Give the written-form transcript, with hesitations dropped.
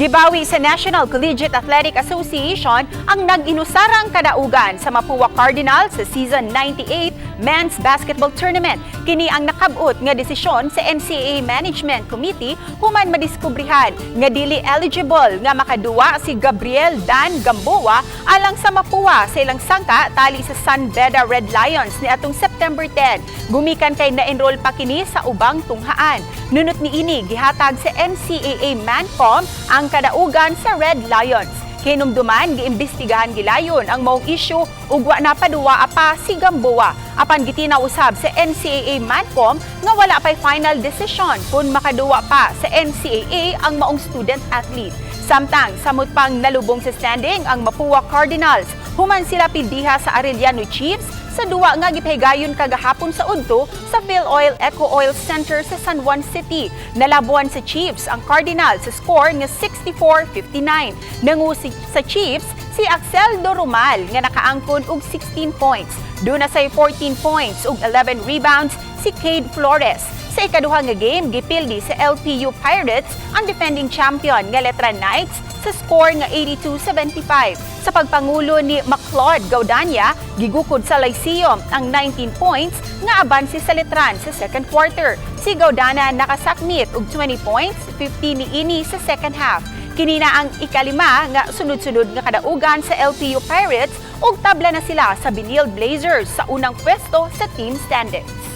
Gibawi sa National Collegiate Athletic Association ang nag-inusarang kadaugan sa Mapua Cardinals sa Season 98 Men's Basketball Tournament. Kini ang nakabot nga desisyon sa NCAA Management Committee human madiskubrihan nga dili eligible nga makaduwa si Gabriel Dan Gamboa alang sa Mapua sa ilang sangka tali sa San Beda Red Lions niadtong September 10. Gumikan kay na-enroll pa kini sa ubang tunghaan. Nunot niini, gihatag sa NCAA Mancom ang kadaugan sa Red Lions. Kinumduman, giimbestigahan gilayon ang maong issue ug wa na paduwa pa si Gamboa. Apan gitinaw usab sa NCAA Mancom nga wala pay final decision kung makaduwa pa sa NCAA ang maong student athlete. Samtang samot pang nalubong sa standing ang Mapua Cardinals human sila pildiha sa Arellano Chiefs sa duwa nga gipahigayon kagahapon sa udto sa Filoil EcoOil Centre sa San Juan City. Nalabuan sa Chiefs ang Cardinals sa score nga 64-59. Nangu sa Chiefs si Axel Doromal nga nakaangkon og 16 points. Duna say 14 points ug 11 rebounds si Cade Flores. Sa ikaduha nga game, gipildi sa LPU Pirates ang defending champion nga Letran Knights sa score nga 82-75. Sa pagpangulo ni McLaude Gaudanya, gigukod sa Lyceum ang 19 points nga abanse sa Letran sa second quarter. Si Gaudana nakasakmit og 20 points, 15 niini sa second half. Kini na ang ikalima nga sunod-sunod nga kadaugan sa LPU Pirates ug tabla na sila sa Benilde Blazers sa unang pwesto sa team standings.